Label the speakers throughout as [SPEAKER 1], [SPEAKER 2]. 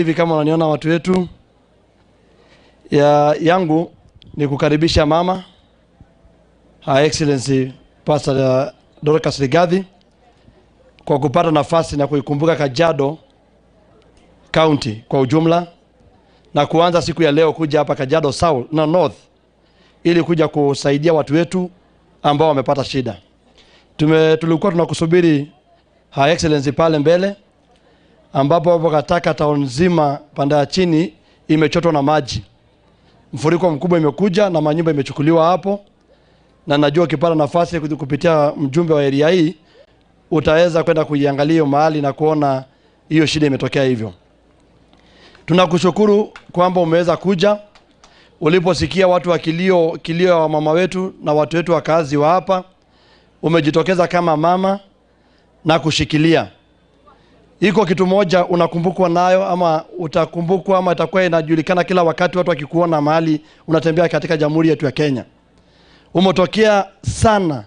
[SPEAKER 1] Hivi kama unaniona watu wetu ya yangu ni kukaribisha mama Her Excellency Pastor Dorcas Rigathi kwa kupata nafasi na kuikumbuka Kajiado County kwa ujumla na kuanza siku ya leo kuja hapa Kajiado South na North ili kuja kusaidia watu wetu ambao wamepata shida. Tulikuwa tunakusubiri Her Excellency pale mbele ambapo hapo kataka town nzima pande ya chini imechotwa na maji. Mfuriko mkubwa imekuja na manyumba imechukuliwa hapo, na najua ukipata nafasi kupitia mjumbe wa area hii utaweza kwenda kuiangalia hiyo mahali na kuona hiyo shida imetokea hivyo. Tunakushukuru kwamba umeweza kuja uliposikia watu wa kilio wa mama wetu na watu wetu wakazi wa hapa. Umejitokeza kama mama na kushikilia. Iko kitu moja unakumbukwa nayo ama utakumbukwa ama itakuwa inajulikana kila wakati watu wakikuona mahali unatembea katika jamhuri yetu ya Kenya. Umetokea sana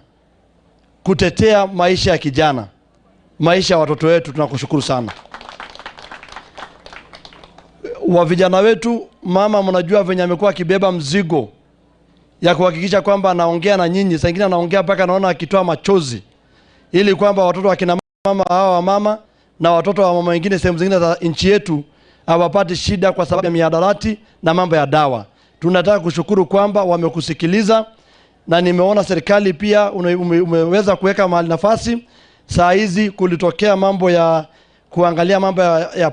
[SPEAKER 1] kutetea maisha ya kijana, maisha ya watoto wetu. Tunakushukuru sana. Wa vijana wetu, mama, mnajua venye amekuwa akibeba mzigo ya kuhakikisha kwamba anaongea na nyinyi. Saa nyingine anaongea mpaka naona akitoa machozi, ili kwamba watoto wa kina mama hawa wa mama na watoto wa mama wengine sehemu zingine za nchi yetu hawapati shida kwa sababu ya mihadarati na mambo ya dawa. Tunataka kushukuru kwamba wamekusikiliza, na nimeona serikali pia umeweza kuweka mahali nafasi. Saa hizi kulitokea mambo ya kuangalia mambo ya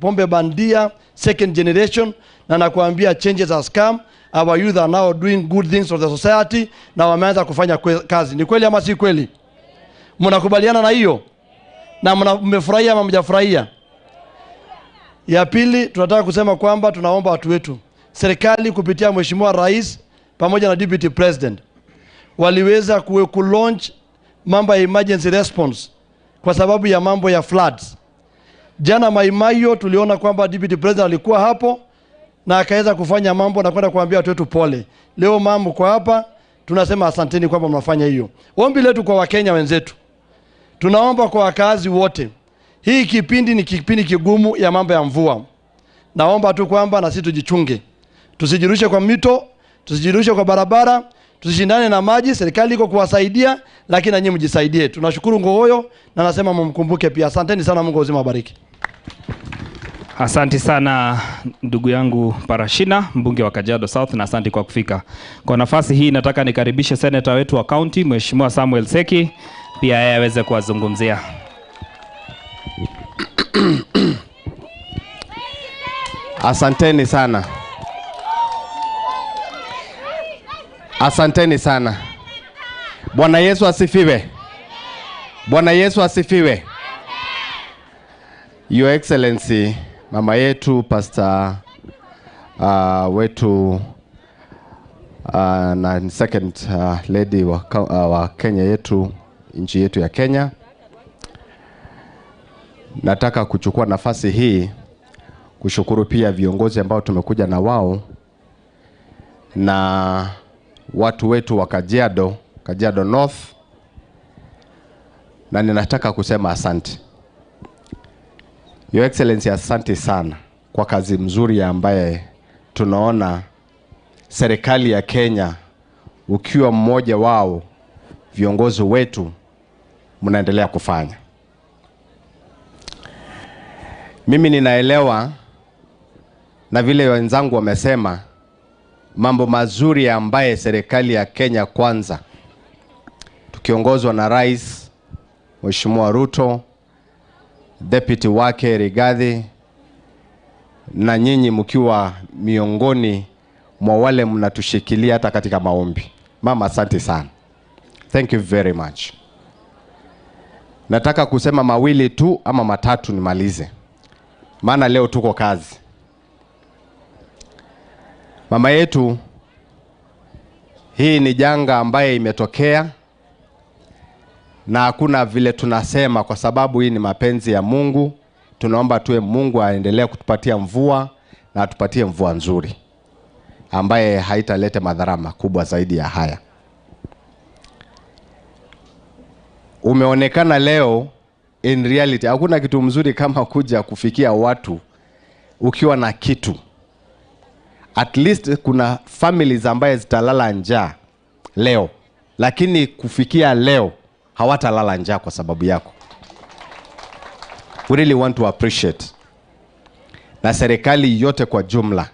[SPEAKER 1] pombe bandia, second generation, na nakuambia changes has come. Our youth are now doing good things for the society na wameanza kufanya kazi. Ni kweli ama si kweli? Mnakubaliana na hiyo? Na mmefurahia ama mjafurahia? Ya pili, tunataka kusema kwamba tunaomba watu wetu, serikali kupitia Mheshimiwa Rais pamoja na Deputy President waliweza ku-launch mambo ya emergency response kwa sababu ya mambo ya floods. Jana Maimayo tuliona kwamba Deputy President alikuwa hapo na akaweza kufanya mambo na kwenda kuambia watu wetu pole. Leo mambo kwa hapa tunasema asanteni kwamba mnafanya hiyo. Ombi letu kwa Wakenya wenzetu, tunaomba kwa wakazi wote, hii kipindi ni kipindi kigumu ya mambo ya mvua. Naomba tu kwamba na sisi tujichunge. Tusijirushe kwa mito, tusijirushe kwa barabara, tusishindane na maji. Serikali iko kuwasaidia, lakini na nyinyi mjisaidie. Tunashukuru Ngogoyo na nasema mumkumbuke pia. Asanteni sana, Mungu uzima abariki.
[SPEAKER 2] Asante sana ndugu yangu Parashina, mbunge wa Kajiado South, na asante kwa kufika. Kwa nafasi hii nataka nikaribishe senator wetu wa county Mheshimiwa Samuel Seki, pia yeye aweze kuwazungumzia.
[SPEAKER 3] Asanteni sana. Asanteni sana. Bwana Yesu asifiwe. Bwana Yesu asifiwe. Your Excellency, mama yetu, pastor wetu na second lady wa Kenya yetu, nchi yetu ya Kenya. Nataka kuchukua nafasi hii kushukuru pia viongozi ambao tumekuja na wao na watu wetu wa Kajiado, Kajiado North, na ninataka kusema asante. Your Excellency, asante sana kwa kazi mzuri ambaye tunaona serikali ya Kenya ukiwa mmoja wao viongozi wetu mnaendelea kufanya. Mimi ninaelewa na vile wenzangu wamesema mambo mazuri ambaye serikali ya Kenya Kwanza tukiongozwa na Rais Mheshimiwa Ruto, deputy wake Rigathi, na nyinyi mkiwa miongoni mwa wale mnatushikilia hata katika maombi. Mama, asante sana. Thank you very much. Nataka kusema mawili tu ama matatu nimalize, maana leo tuko kazi. Mama yetu, hii ni janga ambaye imetokea na hakuna vile tunasema, kwa sababu hii ni mapenzi ya Mungu. Tunaomba tuwe Mungu aendelee kutupatia mvua na atupatie mvua nzuri ambaye haitaleta madhara makubwa zaidi ya haya. Umeonekana leo in reality hakuna kitu mzuri kama kuja kufikia watu Ukiwa na kitu, at least kuna families ambaye zitalala njaa leo, lakini kufikia leo hawatalala njaa kwa sababu yako. We really want to appreciate, na serikali yote kwa jumla.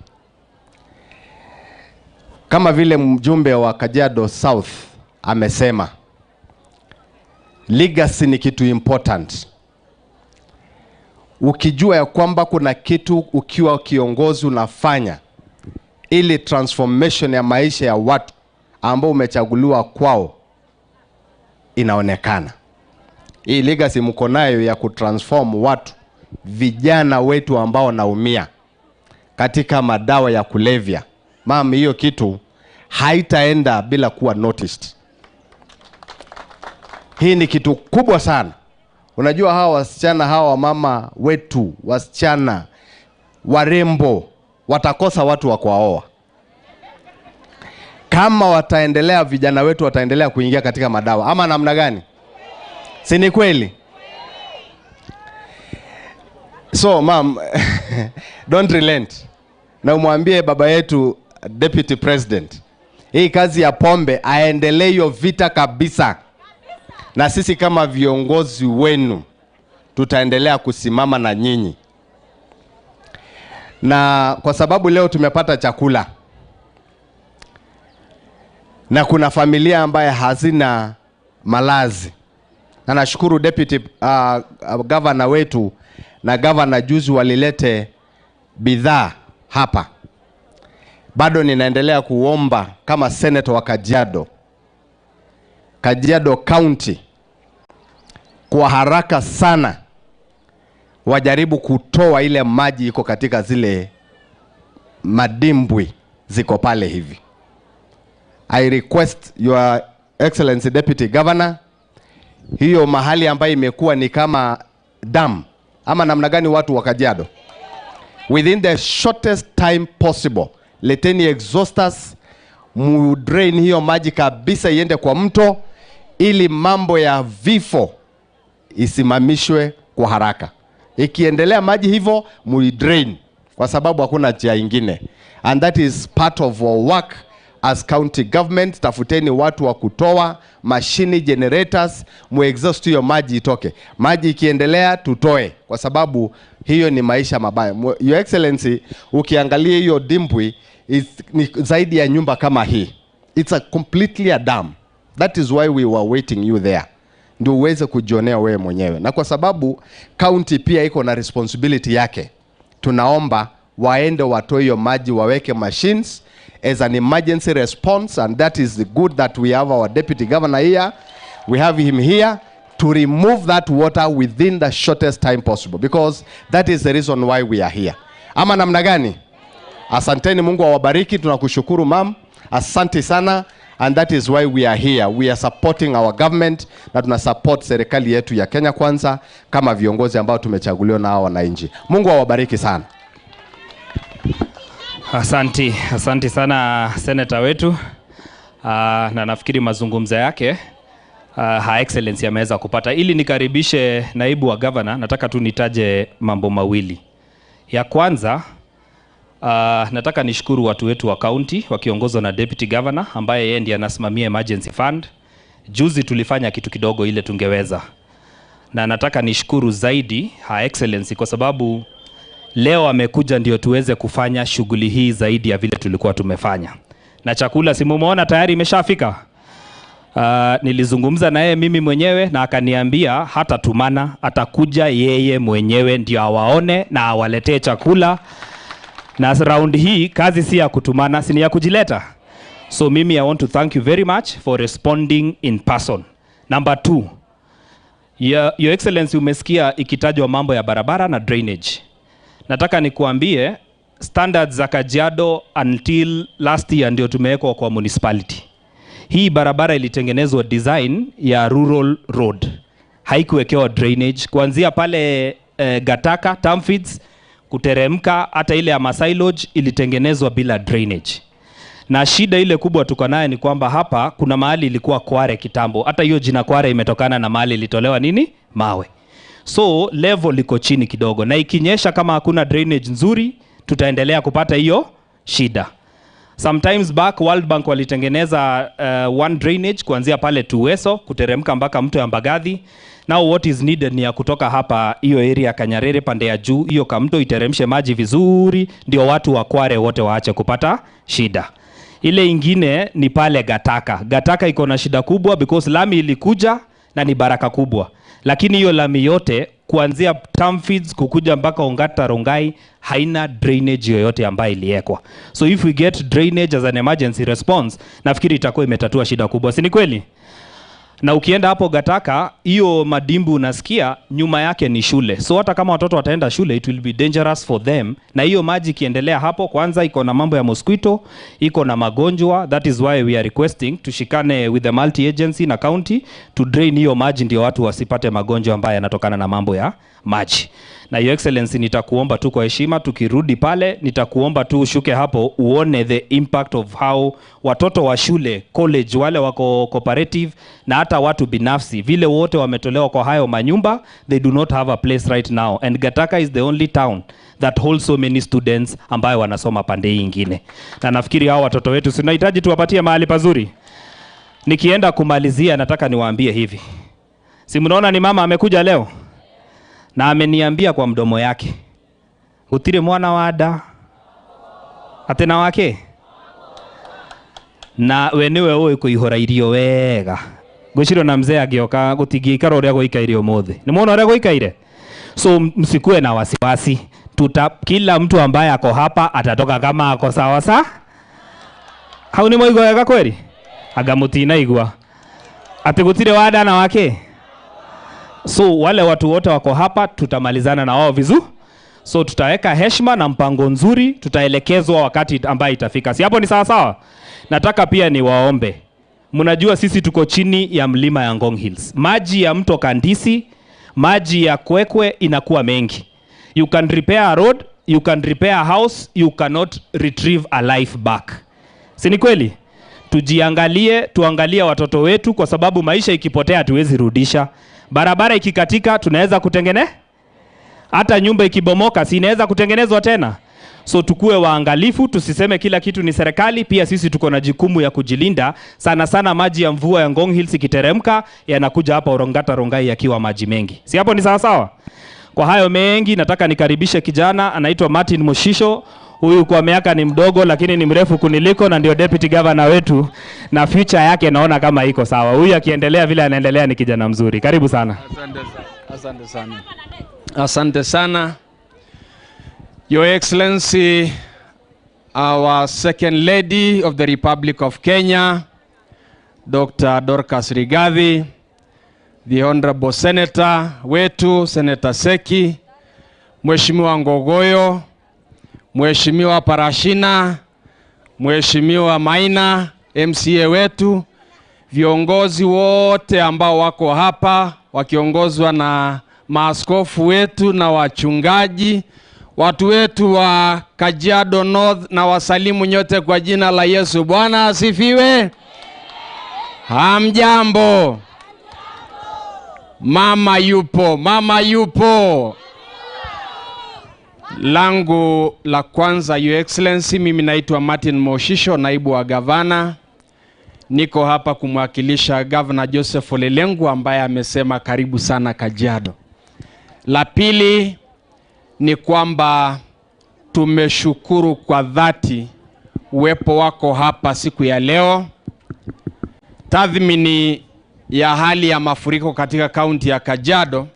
[SPEAKER 3] Kama vile mjumbe wa Kajiado South amesema, legacy ni kitu important. Ukijua ya kwamba kuna kitu ukiwa kiongozi unafanya ili transformation ya maisha ya watu ambao umechaguliwa kwao inaonekana. Hii legacy mko nayo ya kutransform watu, vijana wetu ambao wanaumia katika madawa ya kulevya. Mam, hiyo kitu haitaenda bila kuwa noticed. Hii ni kitu kubwa sana. Unajua hawa wasichana, hawa mama wetu, wasichana warembo watakosa watu wa kuwaoa. Kama wataendelea, vijana wetu wataendelea kuingia katika madawa ama namna gani? Si ni kweli? So mam, don't relent. Na umwambie baba yetu Deputy President, hii kazi ya pombe aendelee hiyo vita kabisa. Na sisi kama viongozi wenu tutaendelea kusimama na nyinyi. Na kwa sababu leo tumepata chakula na kuna familia ambaye hazina malazi, na nashukuru Deputy Governor wetu na Governor juzi walilete bidhaa hapa. Bado ninaendelea kuomba kama senator wa Kajiado, Kajiado County, kwa haraka sana wajaribu kutoa ile maji iko katika zile madimbwi ziko pale hivi. I request Your Excellency Deputy Governor, hiyo mahali ambayo imekuwa ni kama dam ama namna gani, watu wa Kajiado, within the shortest time possible, leteni exhausters, mu drain hiyo maji kabisa iende kwa mto, ili mambo ya vifo isimamishwe kwa haraka. Ikiendelea maji hivyo, mu drain, kwa sababu hakuna njia ingine. And that is part of our work as county government. Tafuteni watu wa kutoa mashini, generators, mu exhaust hiyo maji itoke. Maji ikiendelea tutoe, kwa sababu hiyo ni maisha mabaya. Your Excellency, ukiangalia hiyo dimbwi ni zaidi ya nyumba kama hii. It's a completely a dam. That is why we were waiting you there, ndio uweze kujionea wewe mwenyewe. Na kwa sababu county pia iko na responsibility yake, tunaomba waende watoe hiyo maji, waweke machines as an emergency response. And that is the good that we have our Deputy Governor here. We have him here to remove that water within the shortest time possible, because that is the reason why we are here. Ama namna gani? Asanteni, Mungu awabariki. Tunakushukuru mam, asante sana. And that is why we are here. We are supporting our government na tuna support serikali yetu ya Kenya Kwanza kama viongozi ambao tumechaguliwa na hawa wananchi. Mungu awabariki sana.
[SPEAKER 2] Asanti, asanti sana senator wetu. Na nafikiri mazungumzo yake Her Excellency ameweza kupata. Ili nikaribishe naibu wa governor, nataka tu nitaje mambo mawili. Ya kwanza, nataka nishukuru watu wetu wa county wakiongozwa na Deputy Governor ambaye yeye ndiye anasimamia emergency fund. Juzi tulifanya kitu kidogo ile tungeweza. Na nataka nishukuru zaidi Her Excellency kwa sababu leo amekuja ndio tuweze kufanya shughuli hii zaidi ya vile tulikuwa tumefanya. Na chakula si mumeona tayari imeshafika. Nilizungumza na yeye mimi mwenyewe na akaniambia hata tumana atakuja yeye mwenyewe ndio awaone na awaletee chakula. Na round hii kazi si ya kutumana, si ni ya kujileta. So mimi I want to thank you very much for responding in person. Number 2, Your Excellency, umesikia ikitajwa mambo ya barabara na drainage. Nataka nikuambie standards za Kajiado until last year ndio tumewekwa kwa municipality. Hii barabara ilitengenezwa design ya rural road. Haikuwekewa drainage. Kuanzia pale Gataka, Tamfids, kuteremka hata ile ya Masai Lodge ilitengenezwa bila drainage. Na shida ile kubwa tuko nayo ni kwamba hapa kuna mahali ilikuwa kware kitambo. Hata hiyo jina kware imetokana na mahali ilitolewa nini? Mawe. So level iko chini kidogo, na ikinyesha kama hakuna drainage nzuri tutaendelea kupata hiyo shida. Sometimes back World Bank walitengeneza one drainage kuanzia pale Tuweso kuteremka mpaka mto ya Mbagathi. Now what is needed ni ya kutoka hapa hiyo area Kanyarere pande ya juu, hiyo kamto iteremshe maji vizuri, ndio watu wa Kware wote waache kupata shida. Ile ingine ni pale Gataka. Gataka iko na shida kubwa because lami ilikuja na ni baraka kubwa, lakini hiyo lami yote kuanzia Tamfields kukuja mpaka Ongata Rongai haina drainage yoyote ambayo iliekwa. So if we get drainage as an emergency response, nafikiri itakuwa imetatua shida kubwa, si ni kweli? Na ukienda hapo Gataka, hiyo madimbu unasikia nyuma yake ni shule. So hata kama watoto wataenda shule, it will be dangerous for them. Na hiyo maji ikiendelea hapo, kwanza iko na mambo ya mosquito, iko na magonjwa. That is why we are requesting tushikane with the multi agency na county to drain hiyo maji, ndio watu wasipate magonjwa ambayo yanatokana na mambo ya maji. Na Your Excellency, nitakuomba tu kwa heshima, tukirudi pale nitakuomba tu ushuke hapo uone the impact of how watoto wa shule, college, wale wako cooperative na hata watu binafsi, vile wote wametolewa kwa hayo manyumba, they do not have a place right now. And Gataka is the only town that holds so many students ambayo wanasoma pande hii ingine. Na nafikiri hao watoto wetu tunahitaji tuwapatie mahali pazuri. Nikienda kumalizia, nataka niwaambie hivi. Si mnaona ni mama amekuja leo? Na ameniambia kwa mdomo yake, gutire mwana wa nda atena wake na we niwe ui kuihora irio wega. Ngwiciria na mzee agioka gutingĩikara ũrĩa gũikaire ũmũthĩ. Nĩ mwona ũrĩa gũikaire? So msikue na wasiwasi. Kila mtu ambaye ako hapa atatoka kama ako sawa sawa. Hau ni mwaigua wega kweli? Anga mũtinaigua atĩ gũtirĩ wa nda na wake. So wale watu wote wako hapa tutamalizana na wao vizuri. So tutaweka heshima na mpango nzuri, tutaelekezwa wakati ambaye itafika. Si hapo ni sawa sawa? Nataka pia niwaombe. Mnajua sisi tuko chini ya mlima ya Ngong Hills. Maji ya mto Kandisi, maji ya Kwekwe inakuwa mengi. You can repair a road, you can repair a house, you cannot retrieve a life back. Si ni kweli? Tujiangalie, tuangalie watoto wetu, kwa sababu maisha ikipotea hatuwezi rudisha. Barabara ikikatika tunaweza kutengeneza. Hata nyumba ikibomoka si inaweza kutengenezwa tena. So tukue waangalifu, tusiseme kila kitu ni serikali. Pia sisi tuko na jukumu ya kujilinda. Sana sana maji ya mvua ya Ngong Hills ikiteremka yanakuja hapa Ongata Rongai yakiwa maji mengi. Si hapo ni sawa sawa? Kwa hayo mengi nataka nikaribishe kijana anaitwa Martin Moshisho. Huyu kwa miaka ni mdogo lakini ni mrefu kuniliko na ndio deputy governor wetu, na future yake naona kama iko sawa. Huyu akiendelea vile anaendelea ni kijana mzuri. Karibu sana.
[SPEAKER 4] Asante sana. Asante sana. Asante sana. Your Excellency, our Second Lady of the Republic of Kenya, Dr. Dorcas Rigathi, the Honorable Senator wetu, Senator Seki, Mheshimiwa Ngogoyo, Mheshimiwa Parashina, Mheshimiwa Maina, MCA wetu, viongozi wote ambao wako hapa wakiongozwa na maaskofu wetu na wachungaji, watu wetu wa Kajiado North, na wasalimu nyote kwa jina la Yesu. Bwana asifiwe. Hamjambo. Mama yupo, mama yupo. Langu la kwanza, Your Excellency, mimi naitwa Martin Moshisho, naibu wa gavana. Niko hapa kumwakilisha Governor Joseph Ole Lenku ambaye amesema karibu sana Kajiado. La pili ni kwamba tumeshukuru kwa dhati uwepo wako hapa siku ya leo. Tathmini ya hali ya mafuriko katika kaunti ya Kajiado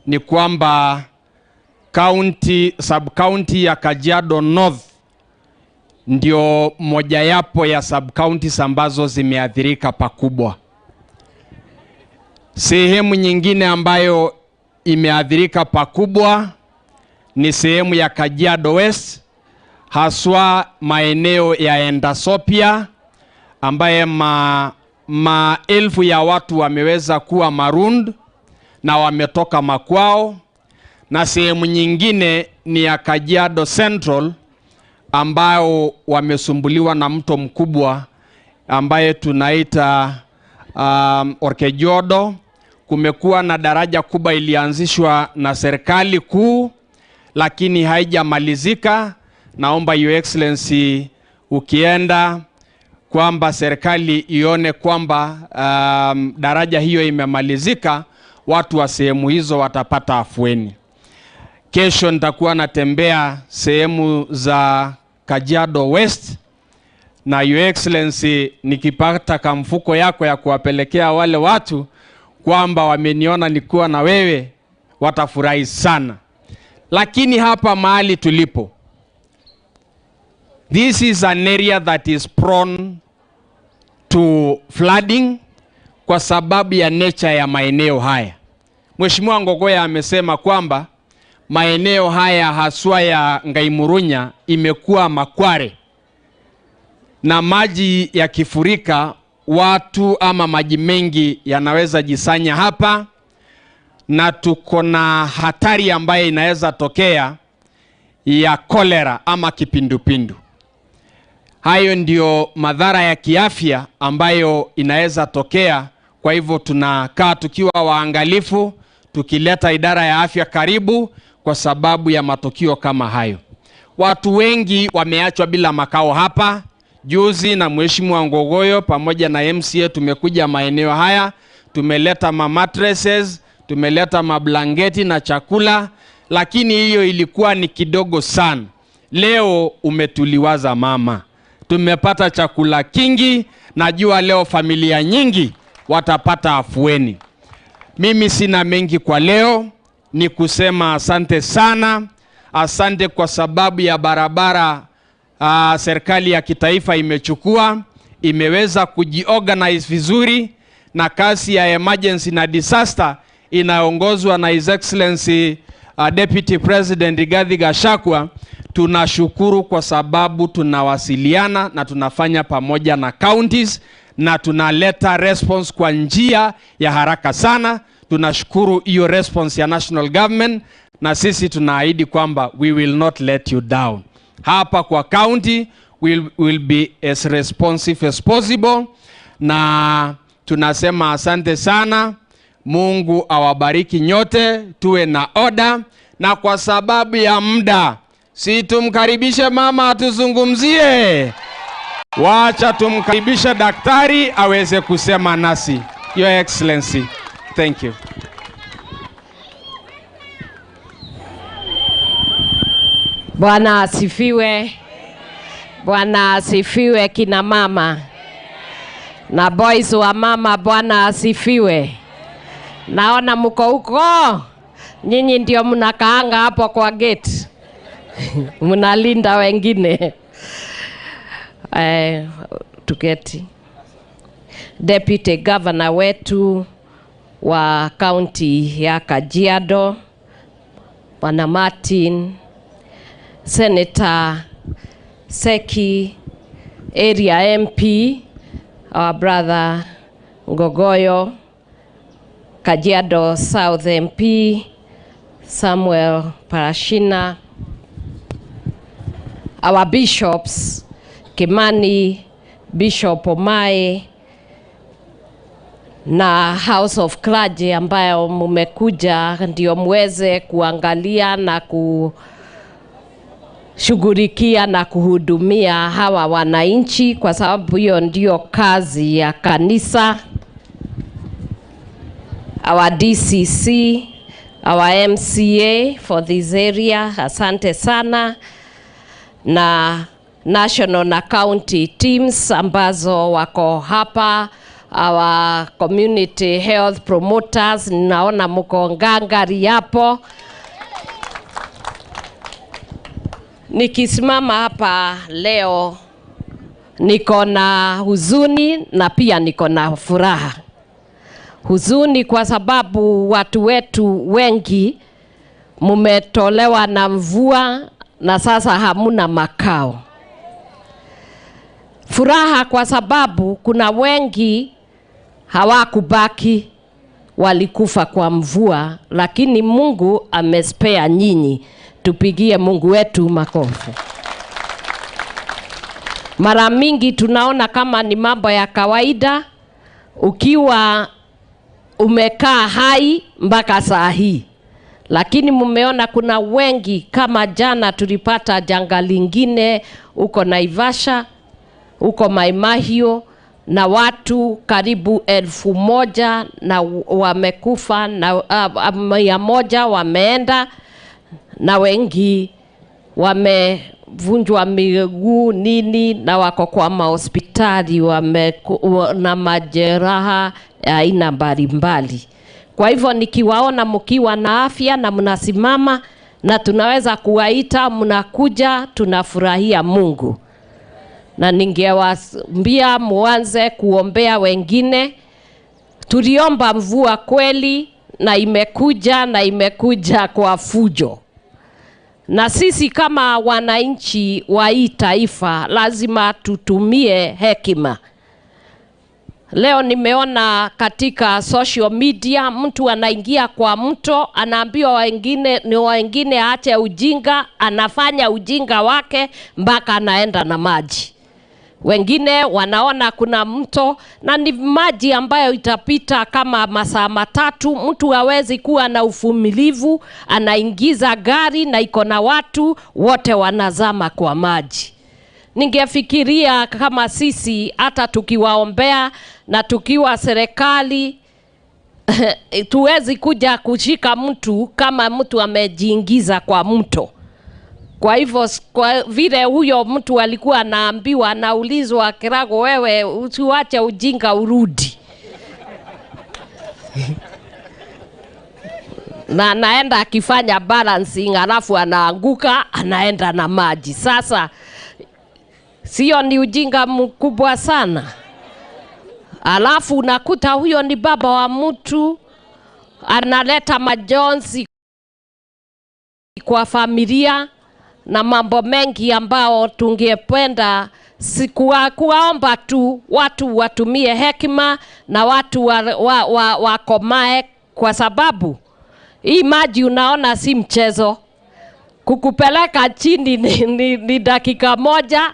[SPEAKER 4] ni kwamba sub-county ya Kajiado North ndio mojayapo ya sub-counties ambazo zimeathirika pakubwa. Sehemu nyingine ambayo imeathirika pakubwa ni sehemu ya Kajiado West, haswa maeneo ya Endasopia ambaye maelfu ya watu wameweza kuwa marooned na wametoka makwao, na sehemu nyingine ni ya Kajiado Central ambao wamesumbuliwa na mto mkubwa ambaye tunaita Orkejodo. Kumekuwa na daraja kubwa ilianzishwa na serikali kuu lakini haijamalizika. Naomba Your Excellency ukienda kwamba serikali ione kwamba daraja hiyo imemalizika, watu wa sehemu hizo watapata afueni. Kesho nitakuwa natembea sehemu za Kajiado West, na Your Excellency nikipata kamfuko yako ya kuwapelekea wale watu kwamba wameniona nikuwa na wewe, watafurahi sana. Lakini hapa mahali tulipo, this is an area that is prone to flooding kwa sababu ya nature ya maeneo haya. Mheshimiwa Ngogoya amesema kwamba maeneo haya haswa ya Ngaimurunya imekuwa makware, na maji yakifurika watu ama maji mengi yanaweza jisanya hapa, na tuko na hatari ambayo inaweza tokea ya kolera ama kipindupindu. Hayo ndio madhara ya kiafya ambayo inaweza tokea. Kwa hivyo tunakaa tukiwa waangalifu, tukileta idara ya afya karibu kwa sababu ya matukio kama hayo. Watu wengi wameachwa bila makao hapa. Juzi na Mheshimiwa Ngogoyo pamoja na MCA tumekuja maeneo haya, tumeleta ma mattresses, tumeleta mablanketi na chakula, lakini hiyo ilikuwa ni kidogo sana. Leo umetuliwaza mama, tumepata chakula kingi, najua leo familia nyingi watapata afueni. Mimi sina mengi kwa leo, ni kusema asante sana. Asante kwa sababu ya barabara serikali ya kitaifa imechukua, imeweza kujiorganize vizuri, na kasi ya emergency na disaster inaongozwa na His Excellency Deputy President Rigathi Gachagua. Tunashukuru kwa sababu tunawasiliana na tunafanya pamoja na counties na tunaleta response kwa njia ya haraka sana. Tunashukuru hiyo response ya national government, na sisi tunaahidi kwamba we will not let you down. Hapa kwa county will be as responsive as possible, na tunasema asante sana. Mungu awabariki nyote, tuwe na order. Na kwa sababu ya muda, si tumkaribishe mama atuzungumzie. Wacha tumkaribishe daktari aweze kusema nasi. Your Excellency, thank you.
[SPEAKER 5] Bwana asifiwe. Bwana asifiwe kina mama na boys wa mama. Bwana asifiwe. Naona mko huko, nyinyi ndio mnakaanga hapo kwa gate mnalinda wengine. Tuketi. Deputy Governor wetu wa county ya Kajiado Bwana Martin, Senator Seki, area MP, our brother Ngogoyo, Kajiado South MP Samuel Parashina, our bishops Kimani, Bishop Omae, na House of Clergy ambayo mumekuja ndio muweze kuangalia na kushughulikia na kuhudumia hawa wananchi, kwa sababu hiyo ndio kazi ya kanisa. Our DCC, our MCA for this area, asante sana, na national na county teams ambazo wako hapa, our community health promoters, naona mko ngangari hapo. Nikisimama hapa leo niko na huzuni na pia niko na furaha. Huzuni kwa sababu watu wetu wengi mumetolewa na mvua na sasa hamuna makao. Furaha kwa sababu kuna wengi hawakubaki, walikufa kwa mvua, lakini Mungu amespea nyinyi. Tupigie Mungu wetu makofi. Mara mingi tunaona kama ni mambo ya kawaida. Ukiwa umekaa hai mpaka saa hii. Lakini mmeona kuna wengi, kama jana tulipata janga lingine huko Naivasha, huko Mai Mahiu, na watu karibu 1,000 na wamekufa, na 100 wameenda, na wengi wamevunjwa miguu nini, na wako kwa mahospitali na majeraha ya aina mbalimbali. Kwa hivyo nikiwaona mkiwa na afya na mnasimama na tunaweza kuwaita mnakuja, tunafurahia Mungu. Na ningewaambia muanze kuombea wengine. Tuliomba mvua kweli na imekuja, na imekuja kwa fujo. Na sisi kama wananchi wa hii taifa lazima tutumie hekima. Leo nimeona katika social media mtu anaingia kwa mto, anaambiwa wengine ni wengine aache ujinga, anafanya ujinga wake mpaka anaenda na maji. Wengine wanaona kuna mto na ni maji ambayo itapita kama masaa 3, mtu hawezi kuwa na uvumilivu, anaingiza gari na iko na watu wote wanazama kwa maji. Ningefikiria kama sisi hata tukiwaombea na tukiwa serikali tuwezi kuja kushika mtu kama mtu amejiingiza kwa mto. Kwa hivyo kwa vile huyo mtu alikuwa anaambiwa, anaulizwa, Kirago wewe usiwache ujinga urudi. Na anaenda akifanya balancing, alafu anaanguka, anaenda na maji. Sasa sio ni ujinga mkubwa sana? Alafu unakuta huyo ni baba wa mtu, analeta majonzi kwa familia na mambo mengi ambao tungependa kuwaomba tu watu watumie hekima na watu wakomae, kwa sababu hii maji unaona si mchezo. Kukupeleka chini ni dakika moja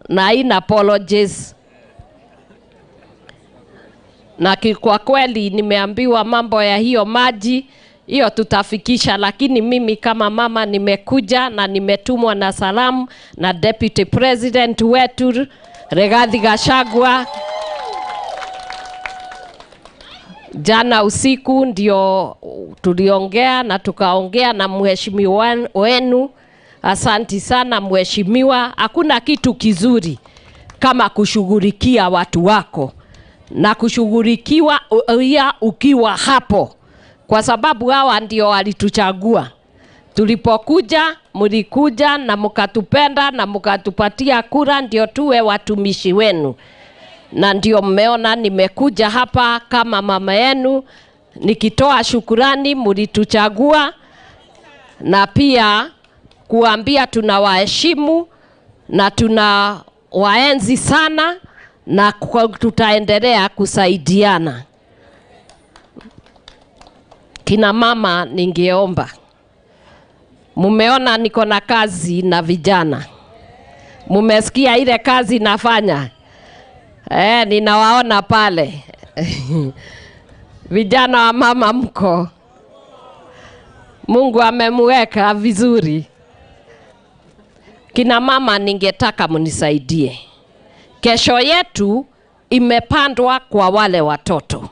[SPEAKER 5] na ina apologies. Na kwa kweli nimeambiwa mambo ya hiyo maji hiyo tutafikisha, lakini mimi kama mama nimekuja na nimetumwa na salamu na Deputy President wetu Rigathi Gachagua. Jana usiku ndio tuliongea na tukaongea na mheshimiwa wenu. Asanti sana mheshimiwa. Hakuna kitu kizuri kama kushughulikia watu wako na kushughulikiwa ukiwa hapo, kwa sababu hawa ndio walituchagua. Tulipokuja mlikuja na mkatupenda na mkatupatia kura ndio tuwe watumishi wenu. Na ndio mmeona nimekuja hapa kama mama yenu nikitoa shukurani mlituchagua, na pia kuambia tunawaheshimu na tunawaenzi sana na tutaendelea kusaidiana. Kina mama ningeomba, mumeona niko na kazi na vijana, mumesikia ile kazi nafanya. Ninawaona pale. Vijana wa mama mko, Mungu amemweka vizuri. Kina mama ningetaka mnisaidie. Kesho yetu imepandwa kwa wale watoto.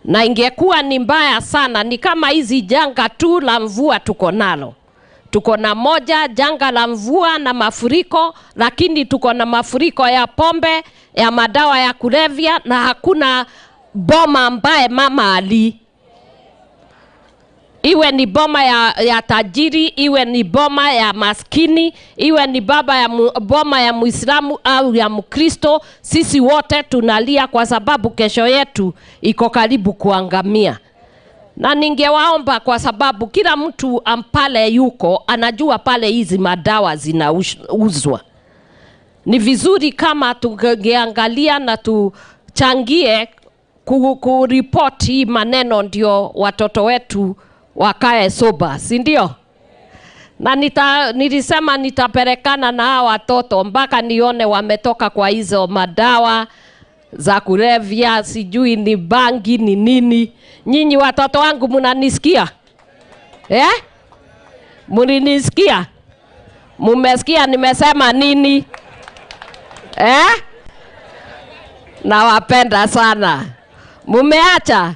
[SPEAKER 5] Na ingekuwa ni mbaya sana, ni kama hizi janga tu la mvua tuko nalo. Tuko na moja janga la mvua na mafuriko, lakini tuko na mafuriko ya pombe, ya madawa ya kulevya, na hakuna boma ambaye mama ali. Iwe ni boma ya tajiri, iwe ni boma ya maskini, iwe ni baba ya boma ya Muislamu au ya Mkristo, sisi wote tunalia kwa sababu kesho yetu iko karibu kuangamia. Na ningewaomba, kwa sababu kila mtu ampale yuko anajua pale hizi madawa zinauzwa. Ni vizuri kama tungeangalia na tuchangie kuripoti maneno ndio watoto wetu wakae soba, si ndio? Na nilisema nitapelekana na hawa watoto mpaka nione wametoka kwa hizo madawa za kulevya, sijui ni bangi ni nini. Nyinyi watoto wangu mnanisikia? Eh? Mlinisikia? Mumesikia nimesema nini? Eh? Nawapenda sana. Mumeacha?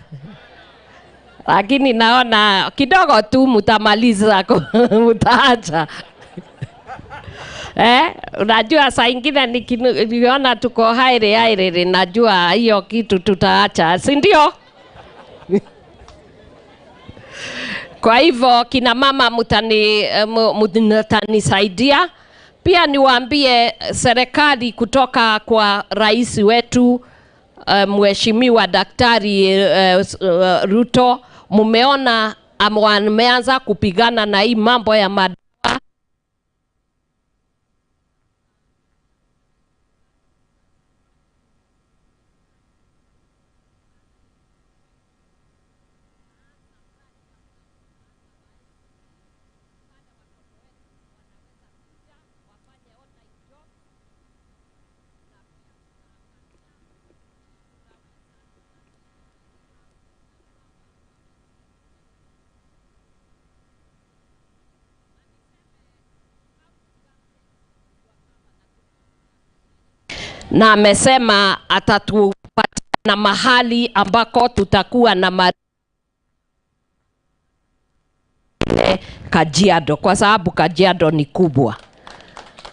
[SPEAKER 5] Lakini naona kidogo tu mtamaliza, mtaacha. Eh, unajua saa ingine nikiona tuko haire haire, najua hiyo kitu tutaacha, si ndio? Kwa hivyo kina mama mtanisaidia. Pia niwaambie serikali kutoka kwa rais wetu Mheshimiwa Daktari Ruto, mumeona ameanza kupigana na hii mambo ya madawa. Na amesema atatupatia na mahali ambako tutakuwa na Kajiado, kwa sababu Kajiado ni kubwa.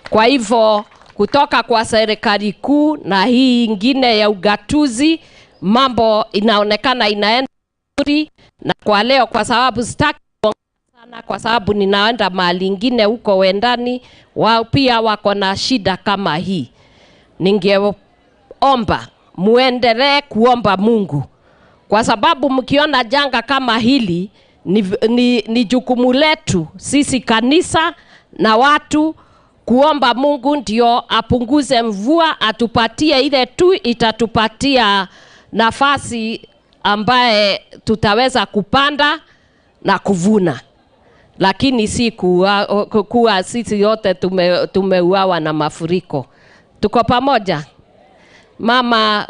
[SPEAKER 5] Kwa hivyo kutoka kwa serikali kuu na hii ingine ya ugatuzi, mambo inaonekana inaenda vizuri. Na kwa leo, kwa sababu sitaki sana, kwa sababu ninaenda mahali ingine huko wendani, wao pia wako na shida kama hii. Ningeomba muendelee kuomba Mungu, kwa sababu mkiona janga kama hili ni jukumu letu sisi kanisa na watu kuomba Mungu ndio apunguze mvua, atupatie ile tu itatupatia nafasi ambaye tutaweza kupanda na kuvuna. Lakini si kuwa sisi yote tumeuawa na mafuriko. Tuko pamoja. Mama,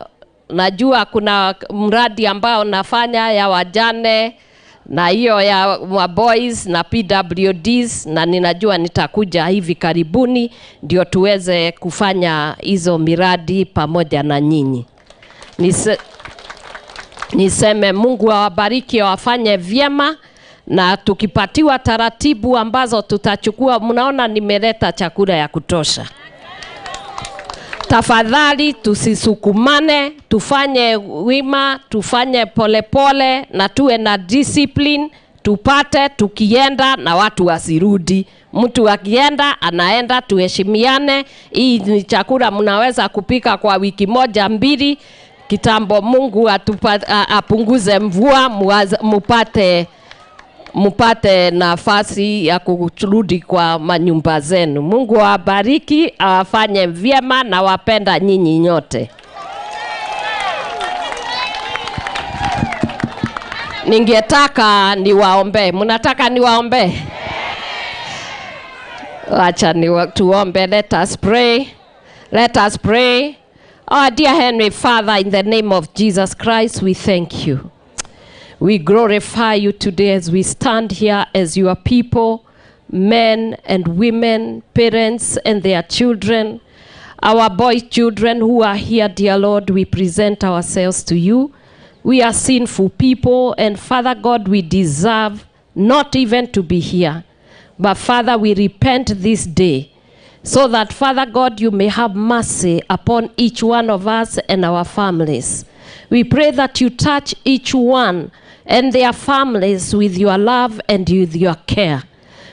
[SPEAKER 5] najua kuna mradi ambao nafanya ya wajane na hiyo ya boys na PWDs, na ninajua nitakuja hivi karibuni ndio tuweze kufanya hizo miradi pamoja na nyinyi. Niseme Mungu awabariki, awafanye vyema, na tukipatiwa taratibu ambazo tutachukua. Mnaona nimeleta chakula ya kutosha. Tafadhali tusisukumane, tufanye wima, tufanye polepole na tuwe na discipline, tupate tukienda na watu wasirudi. Mtu akienda anaenda, tuheshimiane. Hii ni chakula mnaweza kupika kwa wiki moja mbili, kitambo Mungu apunguze mvua, mupate nafasi ya kurudi kwa manyumba zenu. Mungu awabariki, awafanye vyema na wapenda nyinyi nyote. Ningetaka niwaombe. Mnataka niwaombe? Acha tuombe. Let us pray. Let us pray. Our dear Heavenly Father, in the name of Jesus Christ, we thank you. We glorify you today as we stand here as your people, men and women, parents and their children, our boy children who are here, dear Lord, we present ourselves to you. We are sinful people, and Father God, we deserve not even to be here. But Father, we repent this day, so that, Father God, you may have mercy upon each one of us and our families. We pray that you touch each one and their families with your love and with your care.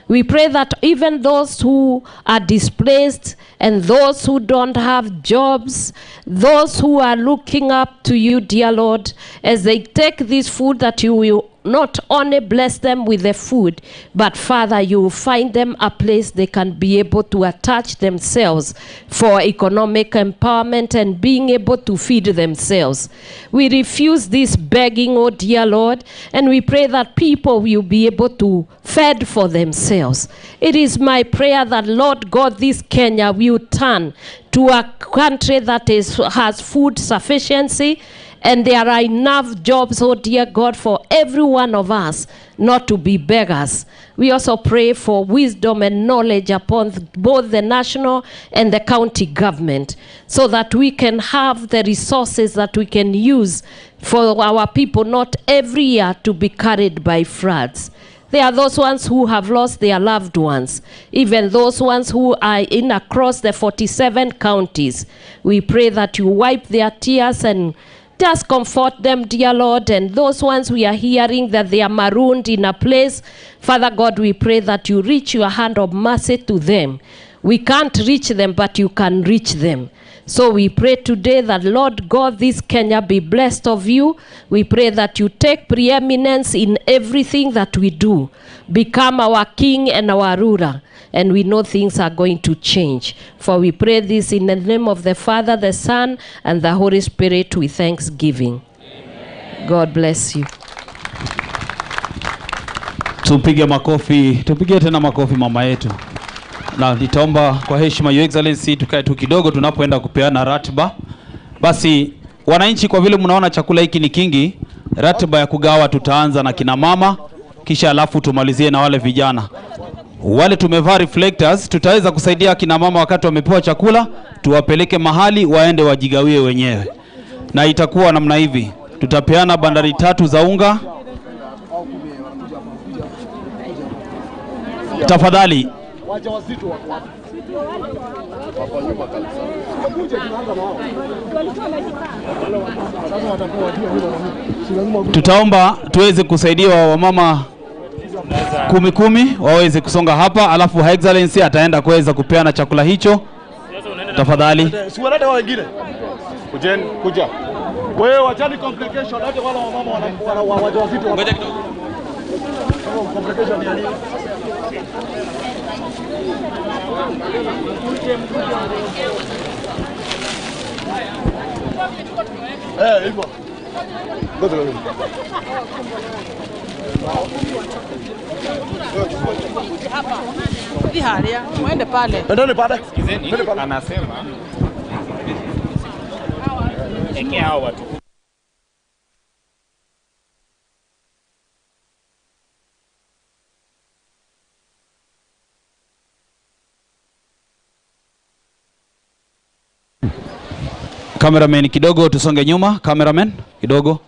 [SPEAKER 5] We pray that even those who are displaced and those who don't have jobs, those who are looking up to you, dear Lord, as they take this food, that you will not only bless them with the food, but Father, you will find them a place they can be able to attach themselves for economic empowerment and being able to feed themselves. We refuse this begging, oh dear Lord, and we pray that people will be able to fend for themselves. It is my prayer that, Lord God, this Kenya will turn to a country that has food sufficiency, and there are enough jobs, oh dear God, for every one of us not to be beggars. We also pray for wisdom and knowledge upon both the national and the county government, so that we can have the resources that we can use for our people, not every year to be carried by floods. There are those ones who have lost their loved ones, even those ones who are in across the 47 counties. We pray that you wipe their tears and just comfort them, dear Lord. And those ones we are hearing that they are marooned in a place, Father God, we pray that you reach your hand of mercy to them. We can't reach them, but you can reach them. So we pray today that, Lord God, this Kenya be blessed of you. We pray that you take preeminence in everything that we do. Become our king and our ruler. And we know things are going to change. For we pray this in the name of the Father, the Son, and the Holy Spirit with thanksgiving. Amen. God bless you.
[SPEAKER 6] Tupige makofi, tupige tena makofi mama yetu. Na nitaomba kwa heshima Your Excellency tukae tu kidogo tunapoenda kupeana ratiba. Basi wananchi, kwa vile mnaona chakula hiki ni kingi, ratiba ya kugawa tutaanza na kina mama, kisha alafu tumalizie na wale vijana. Wale tumevaa reflectors tutaweza kusaidia kina mama wakati wamepewa chakula, tuwapeleke mahali waende wajigawie wenyewe. Na itakuwa namna hivi, tutapeana bandari 3 za unga. Tafadhali tutaomba tuweze kusaidiwa wamama 10 waweze kusonga hapa, alafu Her Excellency ataenda kuweza kupeana chakula hicho. Tafadhali.
[SPEAKER 1] Siwalete wao wengine. Kujeni, kuja. Wewe wachani complication, hata wale wamama wana wajawazito. Ngoja kidogo. Complication ya nini? Eh, hivyo. Ngoja kidogo.
[SPEAKER 7] Mwende pale.
[SPEAKER 1] Endeni pale.
[SPEAKER 2] Anasema ekea hao watu.
[SPEAKER 6] Cameraman kidogo tusonge nyuma, cameraman kidogo.